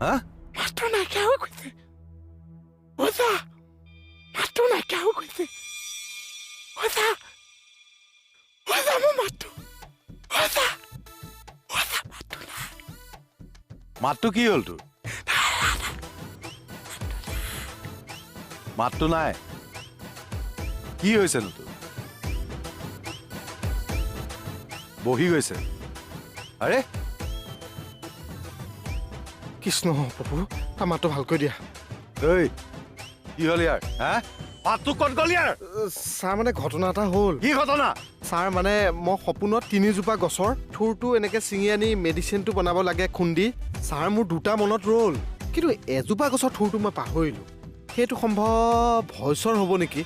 হা? মাতটো নাইকিয়া হৈ গৈছে। ওজা, মাতটো নাইকিয়া হৈ গৈছে। ওজা, ওজা, মোৰ মাতটো, ওজা, ওজা, মাতটো নাই। মাতটো কি হ'ল তোৰ? মাতটো নাই, কি হৈছেনো তোৰ? বহি গৈছে। আৰে কৃষ্ণ প্ৰভু, তাৰ মাতটো ভালকৈ দিয়া। ঐ, কি হ'ল ইয়াৰ? হা, মাতটো ক'ত গ'ল ইয়াৰ? ছাৰ, মানে ঘটনা এটা হ'ল। কি ঘটনা? ছাৰ, মানে মই সপোনত তিনিজোপা গছৰ থোৰটো এনেকৈ ছিঙি আনি মেডিচিনটো বনাব লাগে খুন্দি। ছাৰ, মোৰ দুটা মনত ৰ'ল, কিন্তু এজোপা গছৰ থোৰটো মই পাহৰিলোঁ। সেইটো সম্ভৱ ভইচৰ হ'ব নেকি?